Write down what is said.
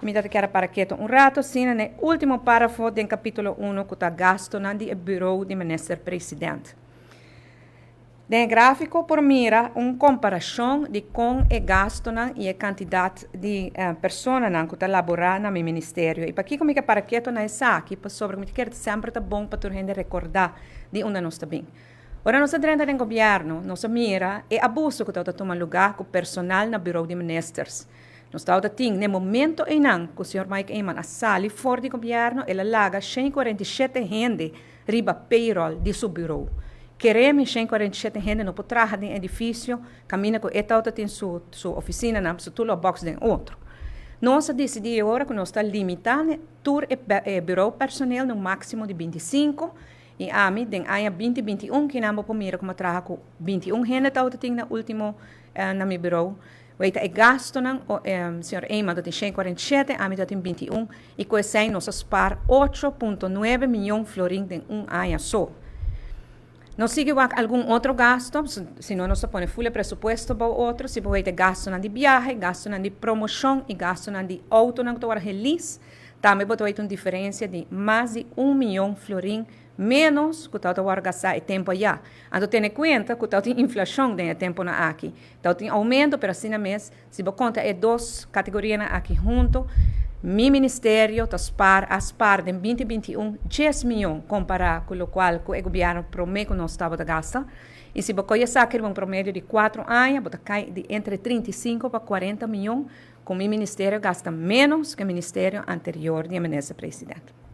Mi ta kier para keto un rato, asina, na ultimo parafo di capitulo 1, cu ta gasto di bureau di minister president. Den grafico por mira un comparacion di con e gasto y e cantidad di persona cu ta labora na mi ministerio. Y pakico mi kier para keto na esaki? Pasobra mi kier semper ta bon pa tur hende recorda di unda nos ta bin. Ora nos a drenta den gobierno, nos a mira e abuso cu ta tuma lugar cu personal na bureau di ministers. Nos tabatin, na momento ey cu señor Mike Eman a sali for di gobierno, el a laga 147 hende riba payroll di su bureau. Kere mi, 147 hende no por traha den edificio, caminda cu e tin su oficina, na su toolbox den otro. Nos a dicidi awor cu nos ta limitando tur e bureau personeel no maximo di 25 y ami, den aña 2021, cu nan por mira con a traha cu 21 hende tin na ultimo na mi bureau. Weet e gastonan, señor Eman tin 147, ami tin 21, y cu esey nos a spaar 8.9 miyon florin den un aña so. Nos sigui algun otro gasto, si no nos pone full presupuesto pa otro, si bo gasto di biahe, gasto di promocion y gasto di auto nan cu release, tambe bo ta un diferencia di mas di 1 miyon florin menos cu tabata gasta e tempo ey. Anto tene cuenta cu tin inflacion den e tempo nan aki. Anto tin aumento, pero asina mes, si bo conta e dos categoria aki hunto, mi ministerio ta spaar a spaar den 2021 10 miyon compara cu loke cu e gobierno prome cu nos tabata gasta. Y si bo saca un promedio di 4 aña, bo ta cay di entre 35 pa 40 miyon, cu mi ministerio a gasta menos cu e ministerio anterior di minister president.